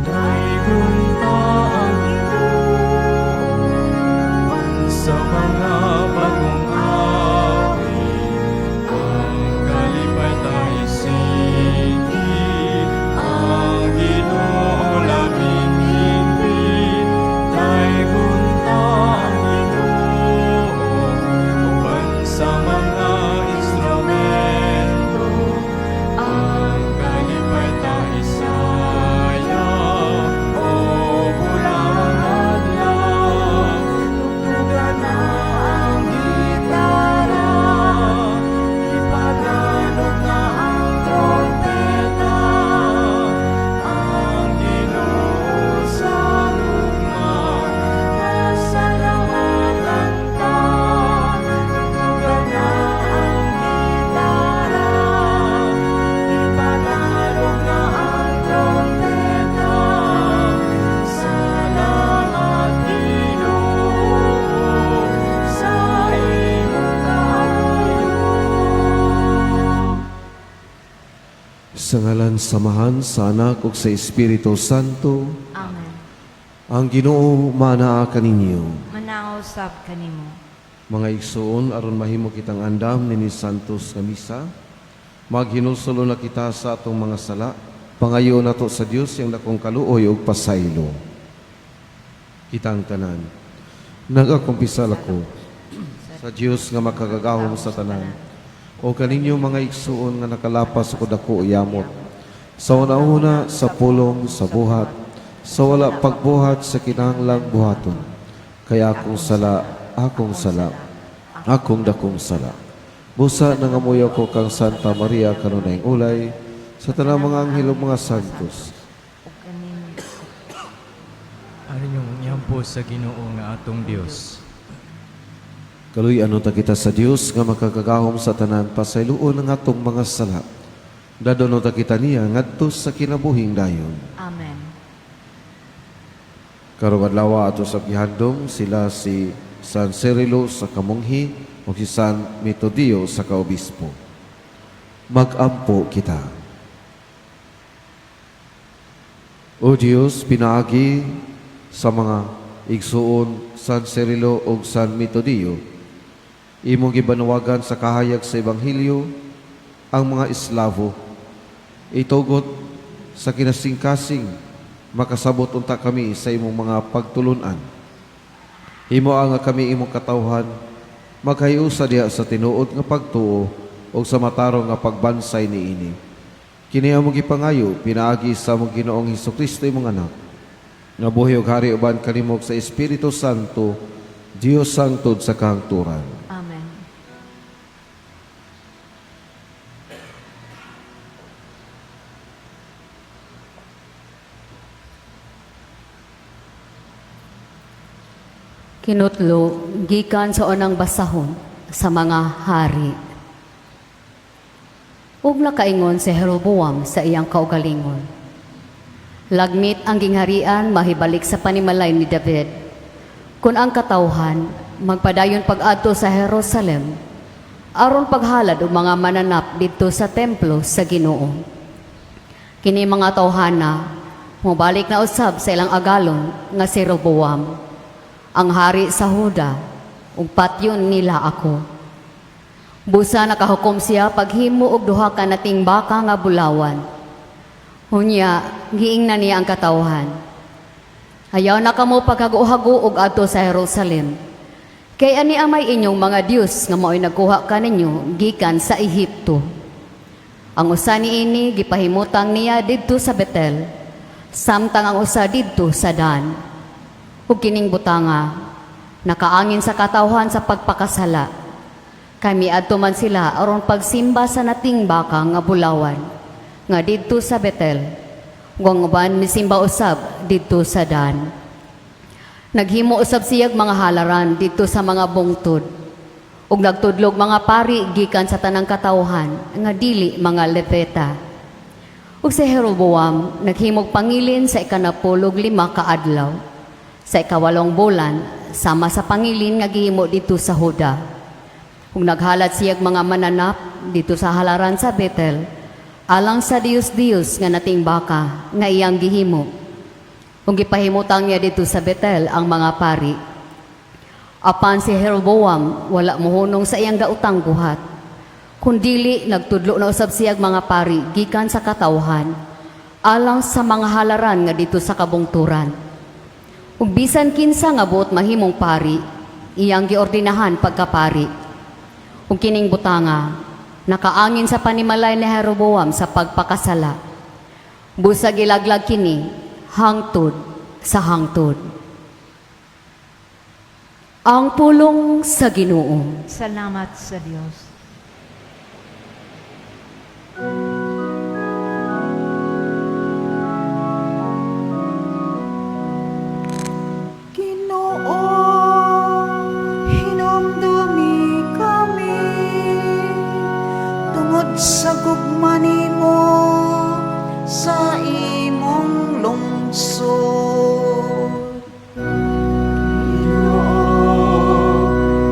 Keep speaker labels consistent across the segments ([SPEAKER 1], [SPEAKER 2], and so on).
[SPEAKER 1] Daygon ta ang Ginoo sa mga bagong awit, ang kalipay ta isindi, ang Ginoo labing higpit. Daygon ta ang Ginoo uban sa mga instrumento, ang kalipay ta isayaw o bulang adlaw. Tugtugan na ang gitara, ipadanog na ang trompeta, ang Ginoo sa gugma pasalamatan ta. Tugtugan na ang gitara, ipadanog na ang trompeta. Salamat, Ginoo, sa imong kaayo.
[SPEAKER 2] Sa ngalan sa Amahan, sa Anak ug sa Espiritu Santo.
[SPEAKER 3] Amen.
[SPEAKER 2] Ang Ginoo manaa kaninyo.
[SPEAKER 3] Manaa usab kanimo.
[SPEAKER 2] Mga igsoon, aron mahimo kitang andam nini Santos nga misa, maghinulsol na kita sa atong mga sala. Pangayo nato sa Dios iyang dakong kaluoy ug pasaylo. Kitang tanan, nagakumpisal ako sa Dios nga makagagahom sa tanan, o kaninyo, mga igsuon, nga nakalapas ako dako yamot sa una-una, sa pulong, sa buhat, sa wala pagbuhat sa kinahanglang buhaton. Kay akong sala, akong sala, akong dakong sala. Busa nangamuyo ko kang Santa Maria, kanunayng ulay, sa tanang mga anghel ug mga santos.
[SPEAKER 3] Ug kaninyo.
[SPEAKER 1] Aron inyong ihampo sa Ginoo nga atong Dios.
[SPEAKER 2] Kaluy-an ta kita sa Dios nga makagagahom sa tanan, pasayloon ang atong mga sala. Dadon ta kita niya ngadto sa kinabuhing dayon.
[SPEAKER 3] Amen.
[SPEAKER 2] Karong adlaw ato sa gihandom sila si San Cirilo sa kamonghi o si San Metodio sa kaobispo. Mag-ampo kita. O Dios, pinaagi sa mga igsuon San Cirilo ug San Metodio, imong gibanawagan sa kahayag sa Ebanghelyo ang mga eslavo. Itugot sa kinasingkasing makasabot unta kami sa imong mga pagtulunan. Himoa nga kami, imong katawhan, maghiusa diha sa tinuod nga pagtuo ug sa matarong nga pagbansay niini. Kini among gipangayo pinaagi sa among Ginoong Hesukristo, imong anak, nga buhi ug hari uban kanimo sa Espiritu Santo, Dios sangtod sa kahangturan.
[SPEAKER 3] Amen.
[SPEAKER 4] Kinutlo gikan sa unang basahon sa mga hari. Ug nakaingon si Jeroboam sa iyang kaugalingon, "Lagmit ang gingharian mahibalik sa panimalay ni David, kun ang katawhan magpadayon pag-adto sa Jerusalem aron paghalad og mga mananap didto sa templo sa Ginoo." Kini mga tawhana mobalik na usab sa ilang agalon nga si Roboam, ang hari sa Huda, ug patyon nila ako. Busa nakahukom siya paghimo og duha ka nating baka nga bulawan. Unya, giingnan niya ang katawhan, "Ayaw na kamo paghago-hago og adto sa Jerusalem. Kay ani amay inyong mga Dios nga mao'y nagkuha kaninyo gikan sa Ehipto." Ang usa niini gipahimutang niya didto sa Betel, samtang ang usa didto sa Dan. Ug kining butanga nakaangin sa katawhan sa pagpakasala. Kay miadto man sila aron pagsimba sa nating baka nga bulawan nga didto sa Betel. Ug ang uban misimba usab didto sa Dan. Naghimo usab siyag mga halaran didto sa mga bungtod. Ug nagtudlog mga pari gikan sa tanang katawhan nga dili mga Levita. Ug si Jeroboam naghimog pangilin sa 15 ka adlaw sa 8 bulan, sama sa pangilin nga gihimo didto sa Huda. Ug naghalad siyag mga mananap didto sa halaran sa Betel, alang sa Dios-Dios nga nating baka nga iyang gihimo. Ug gipahimutang niya didto sa Betel ang mga pari. Apan si Jeroboam wala mohunong sa iyang daotang buhat. Kundili nagtudlo na usab siyag mga pari gikan sa katawhan alang sa mga halaran nga didto sa kabungturan. Ug bisan kinsa nga buot mahimong pari, iyang giordinahan pagkapari. Ug kining butanga nakaangin sa panimalay ni Jeroboam sa pagpakasala. Busag ilaglag kini hangtod sa hangtod. Ang pulong sa Ginoo.
[SPEAKER 3] Salamat sa Dios.
[SPEAKER 5] Ginoo, hinumdumi kami tungod sa gugma nimo sa imong lungsod.
[SPEAKER 1] Ginoo,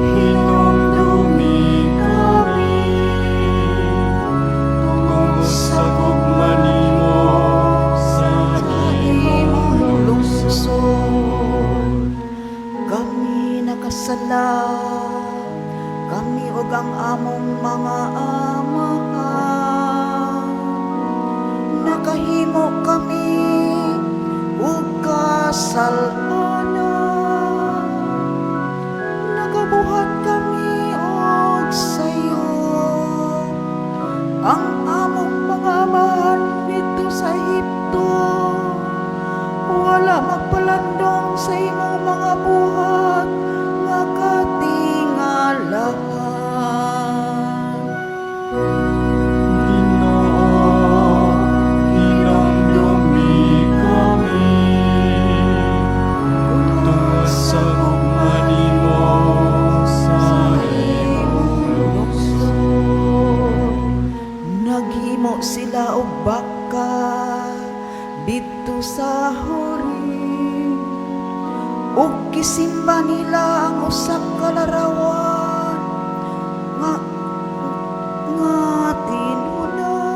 [SPEAKER 1] hinumdumi kami tungod sa gugma nimo sa
[SPEAKER 5] imong lungsod. Kami nakasala, kami ug ang among mga amahan. Nakahimo kami og kasalanan. Nakabuhat kami og sayop. Ang among mga amahan didto sa Ehipto wala magpalandong sa imong mga buhat nga katingalahan.
[SPEAKER 1] Ginoo, hinumdumi kami tungod sa gugma nimo sa imong lungsod.
[SPEAKER 5] Naghimo sila og baka didto sa Horeb ug gisimba nila ang usa ka larawan nga tinunaw.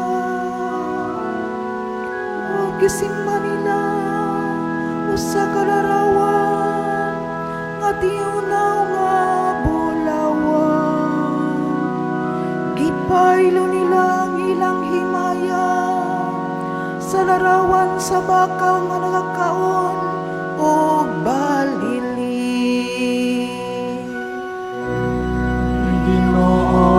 [SPEAKER 5] Ug gisimba nila usa ka larawan nga tinunaw nga bulawan. Gipaylo nila ang ilang himaya sa larawan sa baka nga nagakaon og balili.
[SPEAKER 1] Ginoo,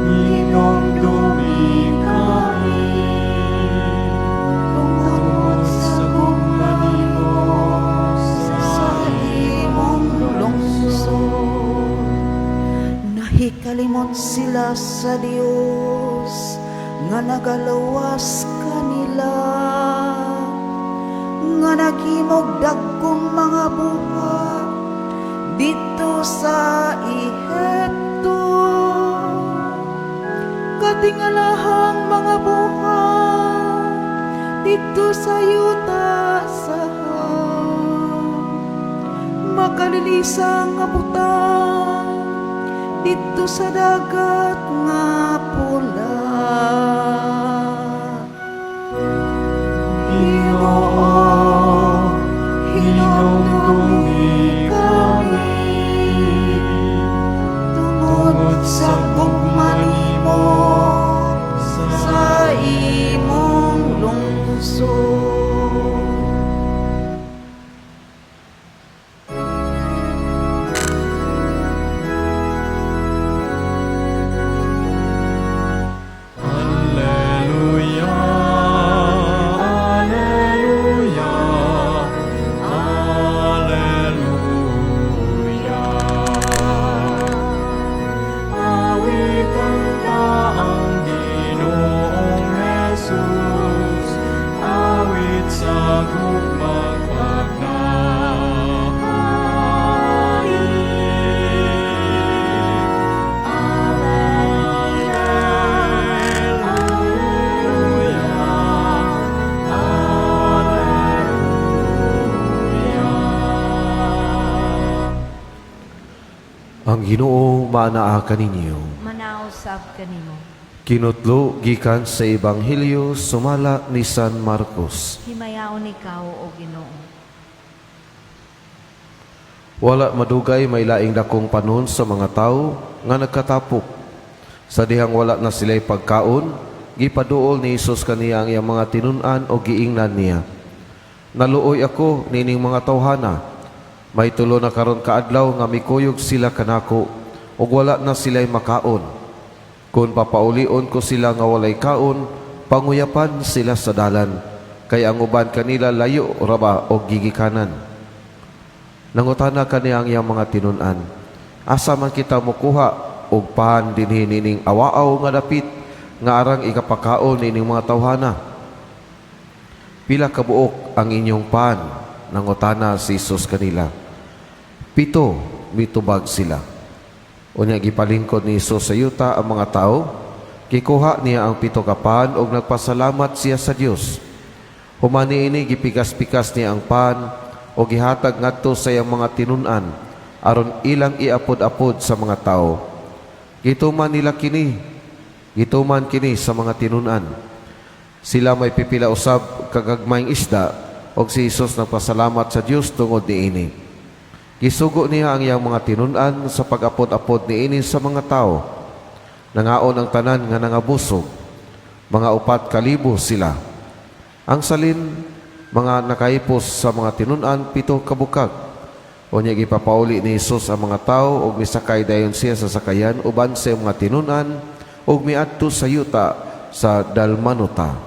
[SPEAKER 1] hinumdumi kami
[SPEAKER 5] Tungod
[SPEAKER 1] sa gugma nimo
[SPEAKER 5] sa
[SPEAKER 1] sa
[SPEAKER 5] imong lungsod. Nahikalimot sila sa Dios nga nagaluwas kanila, nga naghimog dagkong mga buhat didto sa Ehipto, katingalahang mga buhat didto sa yuta sa Ham, makalilisang nga butang didto sa Dagat nga Pula.
[SPEAKER 1] Ginoo, hinumdumi kami
[SPEAKER 5] tungod sa gugma nimo sa imong lungsod.
[SPEAKER 1] Alleluia, Alleluia.
[SPEAKER 2] Ginoo maanaa kaninyo.
[SPEAKER 3] Manaog sab kanimo.
[SPEAKER 2] Kinutlo gikan sa Ebanghelyo sumala ni San Marcos.
[SPEAKER 3] Himayaon ikaw, O Ginoo.
[SPEAKER 2] Wala madugay, may laing dakong panon sa mga tawo nga nagkatapok. Sa dihang wala na sila'y pagkaon, gipaduol ni Hesus kaniya ang iyang mga tinun-an o giingnan niya, "Naluoy ako nining mga tawhana. May 3 na karon kaadlaw nga mikuyog sila kanako ug wala na sila'y makaon. Kung papaulion ko sila nga walay kaon, panguyapan sila sa dalan, kay ang uban kanila layo raba og gigikanan." Nangutana kaniya ang iyang mga tinun-an, "Asa man kita mokuha og pan dinhi nining awaaw nga dapit nga arang ikapakaon nining mga tawhana?" "Pila ka buok ang inyong pan?" nangutana si Jesus kanila. "7," mitubag sila. Unya gipalingkod ni Jesus sa yuta ang mga tao, gikuha niya ang 7 ka pan ug nagpasalamat siya sa Dios. Human niini, gipikas-pikas niya ang pan o gihatag ngadto sa iyang mga tinun-an aron ilang iapod-apod sa mga tao. Gituman nila kini, gituman kini sa mga tinun-an. Sila may pipila usab kagagmayng isda og si Jesus nagpasalamat sa Dios tungod niini. Gisugo niya ang iyang mga tinun-an sa pag-apod-apod niini sa mga tao. Nangaon ang tanan nga nangabusog. Mga 4,000 sila. Ang salin mga nakahipos sa mga tinun-an, 7 ka bukag. Unya gipapauli ni Jesus ang mga tao ug misakay dayon siya sa sakayan uban sa iyang mga tinun-an ug miadto sa yuta sa Dalmanuta.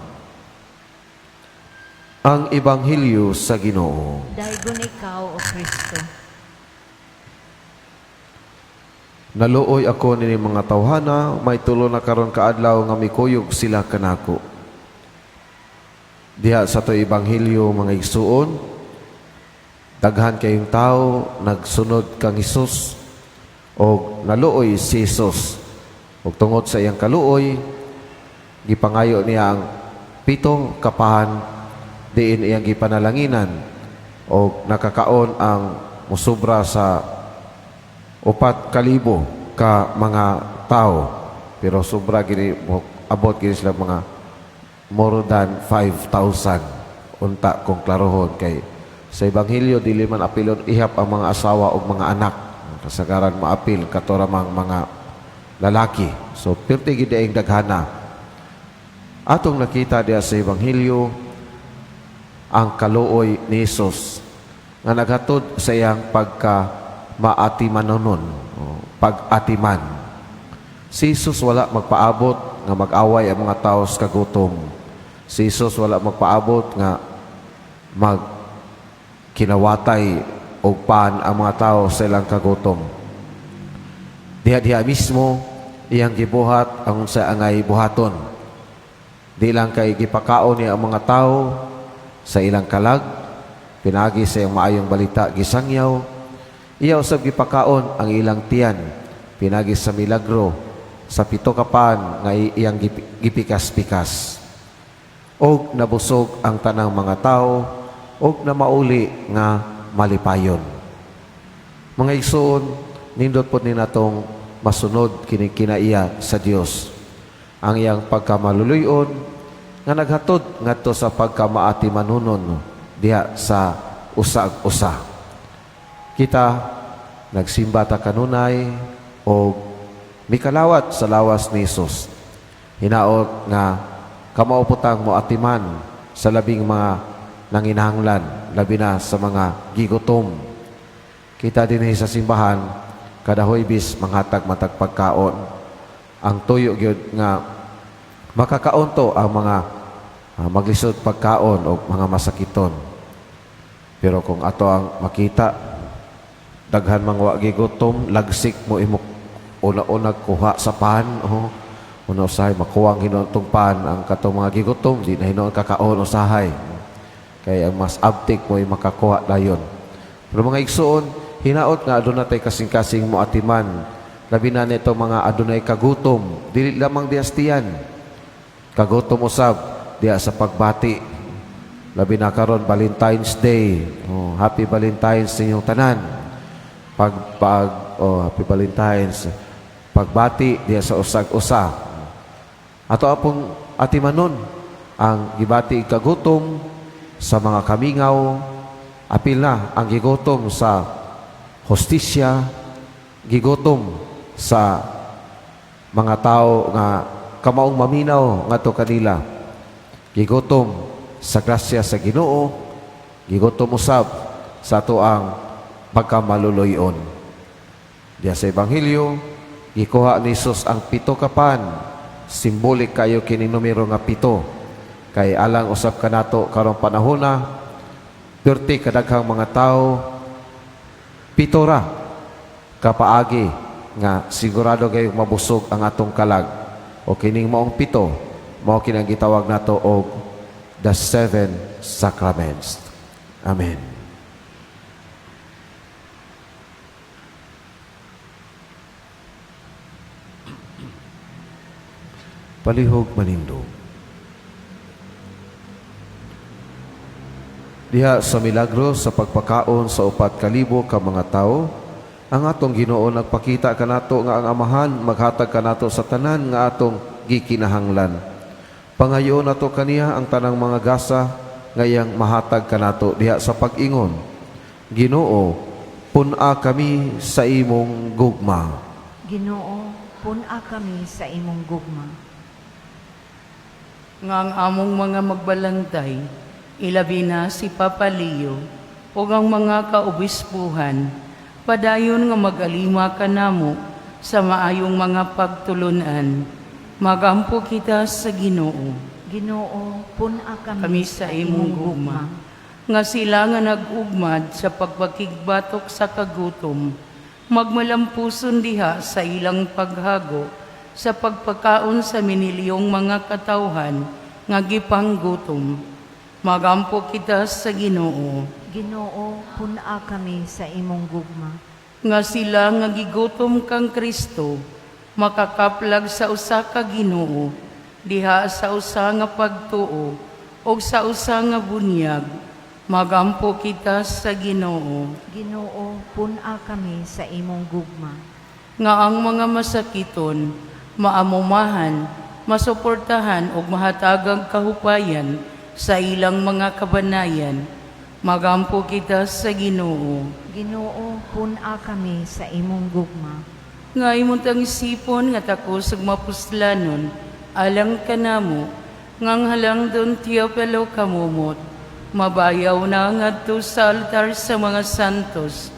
[SPEAKER 2] Ang Ebanghelyo sa Ginoo.
[SPEAKER 3] Daygon ikaw, O Kristo.
[SPEAKER 2] "Naluoy ako nini mga tawhana, may 3 na karon kaadlaw nga mikuyog sila kanako." Diha sa to Ebanghelyo, mga igsuon, daghan kayong tao nagsunod kang Hesus og naluoy si Hesus. Og tungod sa iyang kaluoy, gipangayo niya ang 7 ka pan diin iyang gipanalanginan og nakakaon ang musubra sa 4,000 ka mga tao, pero sobra gini, abot gini sila mga more than 5,000 unta kung klarohon, kay sa Ebanghelyo dili man apilon ihap ang mga asawa ug mga anak, kasagaran maapil kato ramang mga lalaki, so pirti gid ang daghana. Atong nakita diha sa Ebanghelyo ang kaluoy ni Hesus nga naghatod sa iyang pagka maatimanon, o pag-atiman. Si Jesus wala magpaabot nga mag-away ang mga tao sa kagutom. Si Jesus wala magpaabot nga mag kinawatay og pan ang mga tao sa ilang kagutom. Diha-diha mismo iyang gibuhat ang unsa angay buhaton. Di lang kay gipakaon niya ang mga tao sa ilang kalag, pinagi sa iyang maayong balita gisangyaw, iya usab gipakaon ang ilang tiyan, pinagi sa milagro sa 7 ka pan nga iyang gipikas-pikas. Og nabusog ang tanang mga tao og namauli nga malipayon. Mga igsoon, nindot pod ni natong masunod kini kinaiya sa Dios. Ang iyang pagkamaluluyon nga naghatod ngadto sa pagkamaatimanunon diha sa usag-usa. Kita nagsimba ta kanunay og mikalawat sa lawas ni Hesus. Hinaot nga kamao po tang moatiman sa labing mga nanginahanglan, labi na sa mga gigutom. Kita din sa simbahan, kada Huwebes manghatag matag pagkaon. Ang tuyo gyud nga makakaon to ang mga maglisod pagkaon o mga masakiton. Pero kung ato ang makita, daghan mang wa gigutom, lagsik mo imo una-una kuha sa pan, oh. Una usahay makuha ang hinuon tong pan, ang katong mga gigutom di na hinuon kakaon usahay. Kay ang mas abtik mo ay makakuha dayon. Pero mga igsuon, hinaot nga aduna tay kasing-kasing mo atiman. Labi na nito mga adunay kagutom, dili lamang diastiyan. Kagutom usab diha sa pagbati. Labi na karon Valentine's Day. Oh, happy Valentine's inyong tanan. Pag pag Oh, Happy Valentine's. Pagbati diya sa usag-usa. Ato apong atimanon ang gibati kagutom sa mga kamingaw, apil na ang gigutom sa hostisya, gigutom sa mga tao nga kamaong maminaw ngadto kanila. Gigutom sa grasya sa Ginoo, gigutom usab sa ato ang pagkamaluluyon. Diya sa Ebanghelyo, gikuha ni Jesus ang 7 ka pan. Simbolik kayo kini numero nga 7. Kay alang usab kanato karong panahona, perti kadaghang mga tao, 7 ra kapaagi nga sigurado kayong mabusog ang atong kalag. O kining maong 7, mao kini ang gitawag nato og the seven sacraments. Amen. Palihog manindog. Diha sa milagro sa pagpakaon sa 4,000 ka mga tawo, ang atong Ginoo nagpakita kanato nga ang Amahan maghatag kanato sa tanan nga atong gikinahanglan. Pangayoon nato kaniya ang tanang mga gasa nga iyang mahatag kanato diha sa pag-ingon. Ginoo, pun-a kami sa imong gugma.
[SPEAKER 3] Ginoo, pun-a kami sa imong gugma.
[SPEAKER 6] Nga ang among mga magbalantay, ilabi na si Papa Leo, ug ang mga kaobispuhan, padayon nga mag-alima kanamo sa maayong mga pagtulunan. Magampo kita sa Ginoo.
[SPEAKER 3] Ginoo, pun-a kami,
[SPEAKER 6] Kami sa imong gugma. Nga sila nga nag-ugmad sa pagpakigbatok sa kagutom, magmalampuson diha sa ilang paghago, sa pagpakaon sa minilyong mga katawhan nga gipanggutom. Magampo kita sa Ginoo.
[SPEAKER 3] Ginoo, pun-a kami sa imong gugma.
[SPEAKER 6] Nga sila nga gigutom kang Kristo, makakaplag sa usa ka Ginoo, diha sa usa nga pagtuo ug sa usa nga bunyag. Magampo kita sa Ginoo.
[SPEAKER 3] Ginoo, pun-a kami sa imong gugma.
[SPEAKER 6] Nga ang mga masakiton, maamumahan, masuportahan ug mahatagang kahupayan sa ilang mga kabanayan. Magampo kita sa Ginoo.
[SPEAKER 3] Ginoo, pun-a kami sa imong gugma.
[SPEAKER 6] Nga imong tang-isipon nga takos ug mapuslanon, alang kanamo, nga ang halangdon Teofilo Camomot, mabayaw na ngadto sa altar sa mga santos.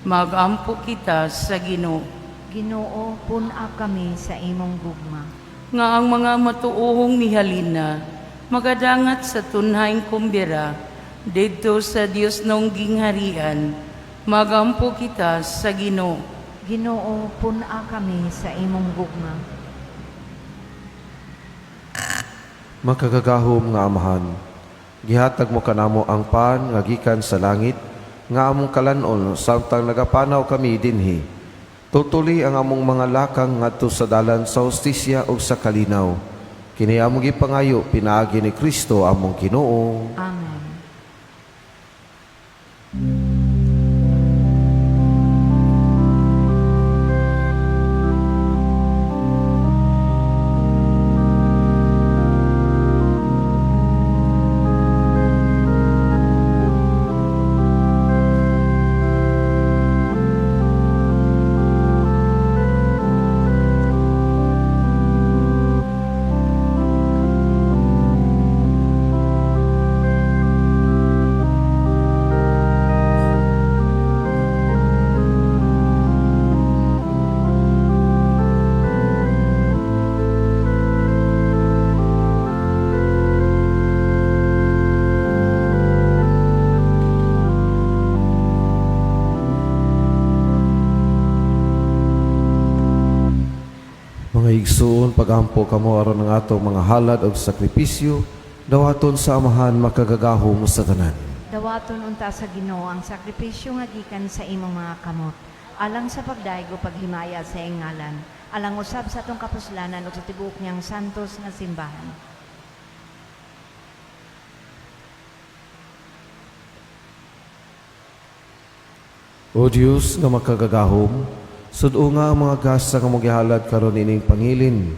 [SPEAKER 6] Magampo kita sa Ginoo.
[SPEAKER 3] Ginoo, pun-a kami sa imong gugma.
[SPEAKER 6] Nga ang mga matuohong mihalin na, magadangat sa tunhaing kumbira, didto sa Dios nong gingharian. Magampo kita sa Ginoo.
[SPEAKER 3] Ginoo, pun-a kami sa imong gugma.
[SPEAKER 2] Makagagahom nga Amahan, gihatag mo kanamo ang pan nga gikan sa langit, nga among kalanon samtang nagapanaw kami dinhi. Tutuli ang among mga lakang ngadto sa dalan sa hustisya ug sa kalinaw. Kini among gipangayo pinaagi ni Kristo among Ginoo.
[SPEAKER 3] Amen.
[SPEAKER 2] Mga igsuon, pagampo kamo aron ang atong mga halad og sakripisyo, dawaton sa Amahan makagagahom sa tanan.
[SPEAKER 3] Dawaton unta sa Ginoo ang sakripisyo nga gikan sa imong mga kamot, alang sa pagdayeg ug paghimaya sa iyang ngalan, alang usab sa atong kapuslanan ug sa tibuok niyang santos nga simbahan.
[SPEAKER 2] O Dios nga makagagahom, Sudo nga ang mga gasa nga among gihalad karon ining pangilin.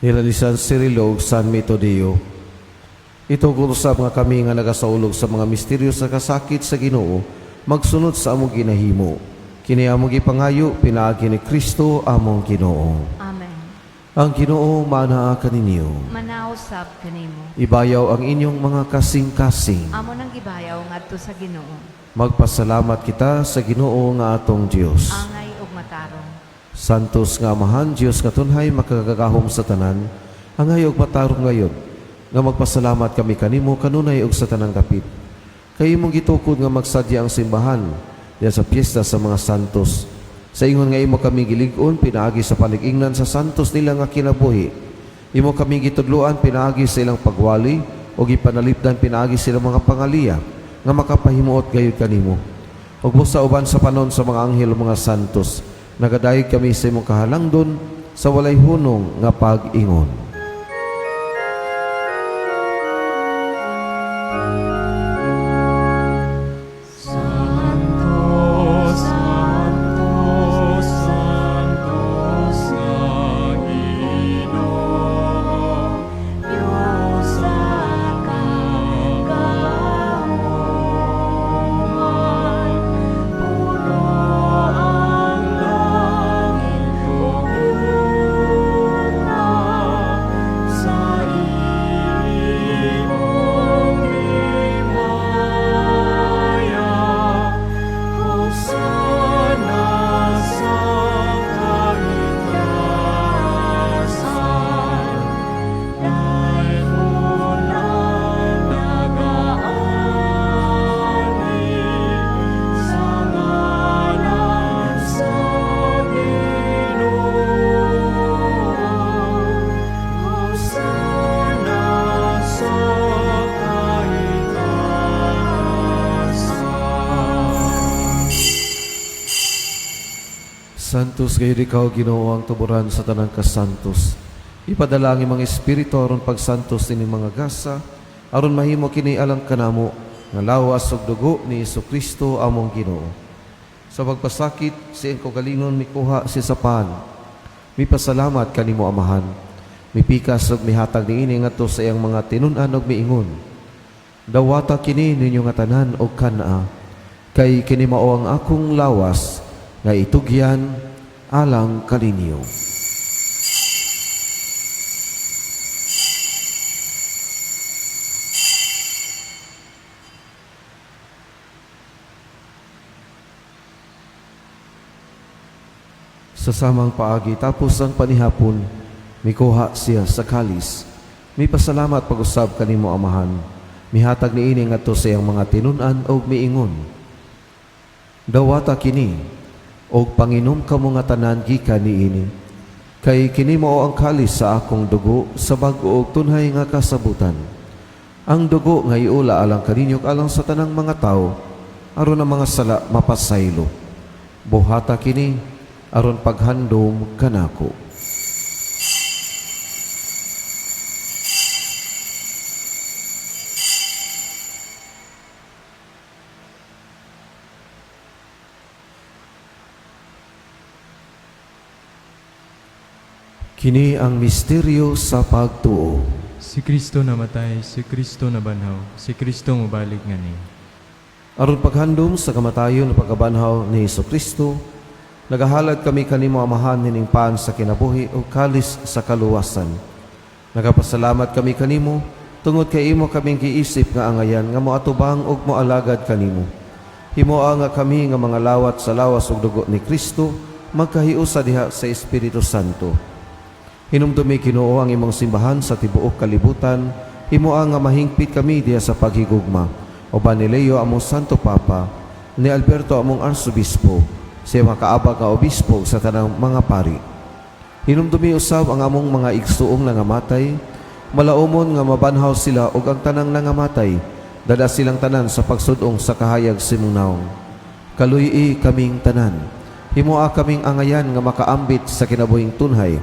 [SPEAKER 2] Nila ni San Cirilo ug San Metodio. Itugot usab nga kami nga nagasaulog sa mga misteryo sa kasakit sa Ginoo, magsunod sa among ginahimo. Kini among gipangayo pinaagi ni Kristo among Ginoo.
[SPEAKER 3] Amen.
[SPEAKER 2] Ang Ginoo manaa kaninyo.
[SPEAKER 3] Manaa usab kanimo.
[SPEAKER 2] Ibayaw ang inyong mga kasing-kasing.
[SPEAKER 3] Amo nang gibayaw ngadto sa Ginoo.
[SPEAKER 2] Magpasalamat kita sa Ginoo nga atong Dios.
[SPEAKER 3] Angay ug matarong.
[SPEAKER 2] Santos nga Amahan, Dios nga tunhay makagagahom sa tanan, angay ug matarong ngayon, nga magpasalamat kami kanimo kanunay ug sa tanang dapit. Kay imong gitukod nga magsadya ang simbahan diyan sa piyesta sa mga santos. Sa ingon nga imo kami gilig-on pinaagi sa palig-ingnan sa santos nila nga kinabuhi. Imo kami gitudloan pinaagi sa ilang pagwali o gipanalipdan pinaagi sa ilang mga pangaliya nga makapahimuot gayud kanimo. Ug busa uban sa panon sa mga anghel ug mga santos, nagadayeg kami sa imong kahalangdon sa walay hunong nga pag-ingon.
[SPEAKER 1] Santo, Santo, Santo sa Ginoo,
[SPEAKER 3] Diyos sa kagahuman, puno ang langit ug yuta
[SPEAKER 1] sa imong himaya. Hosana sa kaitasan, Dayon ang nagaani sa ngalan sa Ginoo. Hosana sa kaitasan.
[SPEAKER 2] Santos gayud ikaw Ginoo ang tuburan sa tanang kasantos. Ipadala ang imong espiritu aron pagsantos ining mga gasa aron mahimo kini alang kanamo nga lawas ug dugo ni Kristo among Ginoo. Sa pagpasakit sa iyang kaugalingon mikuha si sa pan. Mipasalamat kanimo Amahan. Mipikas ug mihatag niini ngadto sa iyang mga tinun-an ug miingon. Dawata kini ninyo nga tanan og kan-a, kay kini mao ang akong lawas nga itugyan alang kaninyo. Sa samang paagi tapos ang panihapon, mikuha siya sa kalis. Mipasalamat pag-usab kanimo Amahan. Mihatag niini ngadto sa iyang mga tinun-an og miingon. Dawata kini og panginom kamo nga tanan gikan niini. Kay kini mao ang kalis sa akong dugo sa bag-o ug tunhay nga kasabutan. Ang dugo nga iula alang kaninyo ug alang sa tanang mga tawo aron ang mga sala mapasaylo. Buhata kini aron paghandom kanako. Kini ang misteryo sa pagtuo.
[SPEAKER 1] Si Kristo namatay, si Kristo nabanhaw, si Kristo mobalik ngani.
[SPEAKER 2] Aron paghandom sa kamatayon ug pagkabanhaw ni Kristo, nagahalad kami kanimo Amahan nining pan sa kinabuhi ug kalis sa kaluwasan. Nagapasalamat kami kanimo tungod kay imo kaming giisip nga angayan nga moatubang ug moalagad kanimo. Himoa nga kami nga mga lawat sa lawas ug dugo ni Kristo magkahiusa diha sa Espiritu Santo. Hinumdumi Ginoo ang imong simbahan sa tibuok kalibutan, himoa nga mahingpit kami diha sa paghigugma. Uban ni Leo among Santo Papa, ni Alberto among Arsobispo, sa iyang kaabag nga obispo sa tanang mga pari. Hinumdumi usab ang among mga igsuong nangamatay, malaumon nga mabanhaw sila ug ang tanang nangamatay, dala silang tanan sa pagsud-ong sa kahayag sa imong nawong. Kaluy-i kaming tanan. Himoa kaming angayan nga makaambit sa kinabuhing tunhay.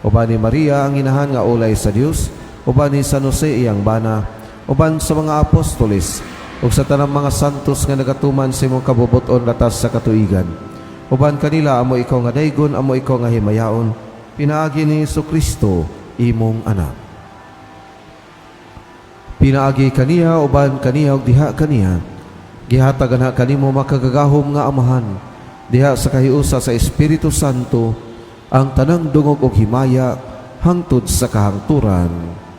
[SPEAKER 2] Uban ni Maria ang inahan nga ulay sa Dios, uban ni San Jose iyang bana, uban sa mga apostoles, ug sa tanang mga santos nga nagatuman sa imong kabubut-on latas sa katuigan. Uban kanila amo ikaw nga daygon, amo ikaw nga himayaon, pinaagi ni Kristo imong anak. Pinaagi kaniya, uban kaniya ug diha kaniya, gihatag ana kanimo makagagahom nga Amahan, diha sa kahiusa sa Espiritu Santo, ang tanang dungog ug himaya hangtod sa kahangturan.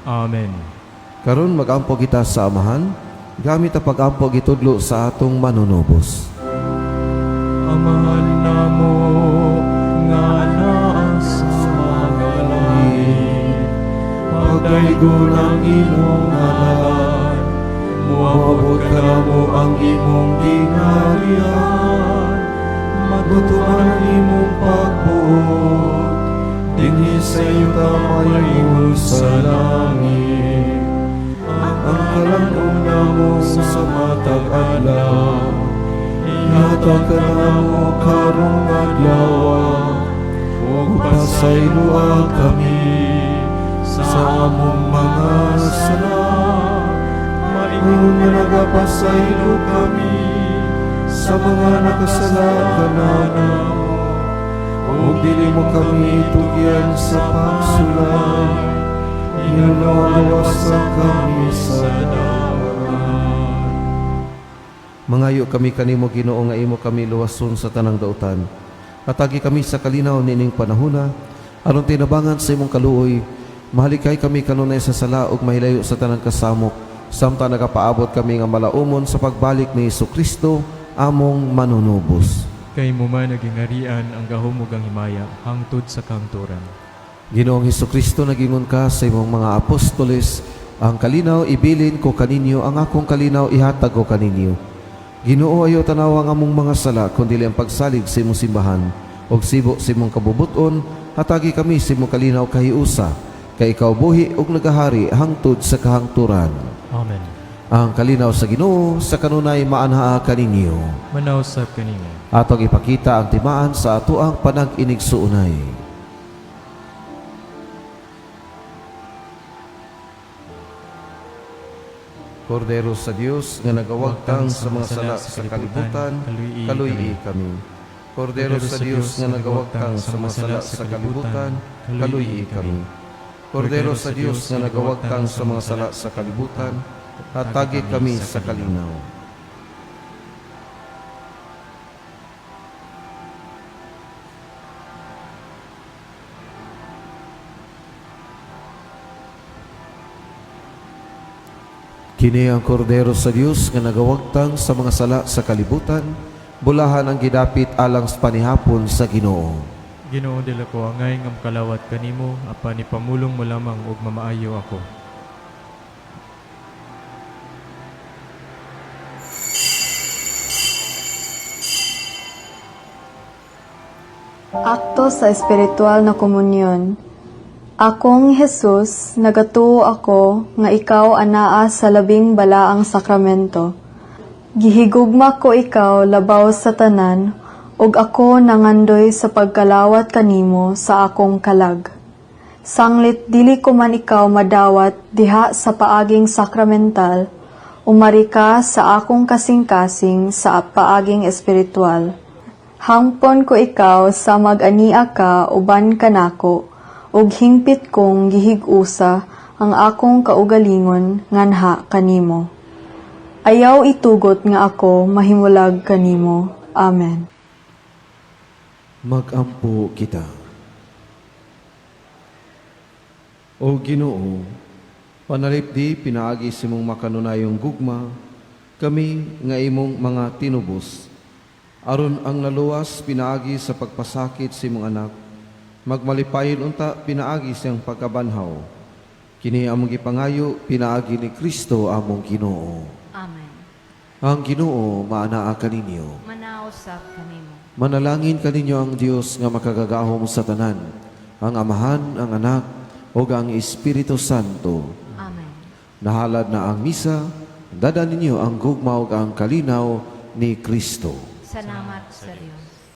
[SPEAKER 1] Amen.
[SPEAKER 2] Karon magampo kita sa Amahan gamit ang pagampo gitudlo sa atong manunubos.
[SPEAKER 1] Amahan namo nga naa sa mga langit, pagdaygon ang imong ngalan, moabot kanamo ang imong gingharian, matuman ang imong pagbuot, dinhi sa yuta pareho sa langit. Ang kalan-on namo sa matag adlaw, ihatag kanamo karong adlaw, ug pasayloa kami sa among mga sala, maingon nga nagapasaylo kami sa mga nakasala kanamo, ug dili mo kami tugyan sa pagsulay, hinaw luwasa kami sa dautan.
[SPEAKER 2] Mangayo kami kanimo, Ginoo, nga imo kami luwason sa tanang dautan. Hatagi kami sa kalinaw niining panahona aron tinabangan sa imong kaluoy mahalikay kami kanunay sa sala ug mahilayo sa tanang kasamok, samtang nagapaabot kami nga malaumon sa pagbalik ni Kristo among manunubos.
[SPEAKER 1] Kay imo man ang gingharian, ang gahom ug ang himaya, hangtod sa kahangturan.
[SPEAKER 2] Ginoong Hesukristo, nagingon ka sa imong mga apostoles, "Ang kalinaw ibilin ko kaninyo, ang akong kalinaw ihatag ko kaninyo." Ginoo, ayaw tanawa ang among mga sala, kundi ang pagsalig sa imong simbahan. Og sibo sa imong kabubuton, hatagi kami sa imong kalinaw kahiusa, kay ikaw buhi ug nagahari hangtod sa kahangturan.
[SPEAKER 1] Amen.
[SPEAKER 2] Ang kalinaw sa Ginoo sa kanunay maanhaa kaninyo.
[SPEAKER 1] Manaw sab kanimo.
[SPEAKER 2] Atong ipakita ang timaan sa atoang panag-inigsuonay. Kordero sa Dios nga nagawagtang sa mga sala sa kalibutan, kaluy-i kami. Kordero sa Dios nga nagawagtang sa mga sala sa kalibutan, kaluy-i kami. Kordero sa Dios nga nagawagtang sa mga sala sa kalibutan, hatagi kami sa kalinaw. Kini ang kordero sa Dios nga nagawagtang sa mga sala sa kalibutan, bulahan ang gidapit alang sa panihapon sa Ginoo.
[SPEAKER 1] Ginoo, dili ko angay nga makalawat kanimo, apan ipamulong mo lamang ug mamaayo ako.
[SPEAKER 7] Akto sa espiritual na komunyon. Akong Jesus, nagatuo ako nga ikaw anaa sa labing balaang sakramento. Gihigugma ko ikaw labaw sa tanan, ug ako nangandoy sa pagkalawat kanimo sa akong kalag. Sanglit dili ko man ikaw madawat diha sa paaging sakramental, umari ka sa akong kasing-kasing sa paaging espiritual. Hangpon ko ikaw sa mag-ania ka uban kanako, ug hingpit kong gihig-usa ang akong kaugalingon nganha kanimo. Ayaw itugot nga ako mahimulag kanimo. Amen.
[SPEAKER 2] Magampo kita. O Ginoo, panalipdi pinaagi sa imong makanunayong gugma, kami nga imong mga tinubos, aron ang naluwas pinaagi sa pagpasakit sa imong anak, magmalipayon unta pinaagi siyang pagkabanhaw. Kini among gipangayo pinaagi ni Kristo among Ginoo.
[SPEAKER 3] Amen.
[SPEAKER 2] Ang Ginoo maanaa kaninyo.
[SPEAKER 3] Manaw sab kanimo.
[SPEAKER 2] Manalangin kaninyo ang Dios nga makagagahom sa tanan, ang Amahan, ang Anak, ug ang Espiritu Santo.
[SPEAKER 3] Amen.
[SPEAKER 2] Nahalad na ang misa, dada ninyo ang gugma ug ang kalinaw ni Kristo.
[SPEAKER 3] Salamat sa Dios.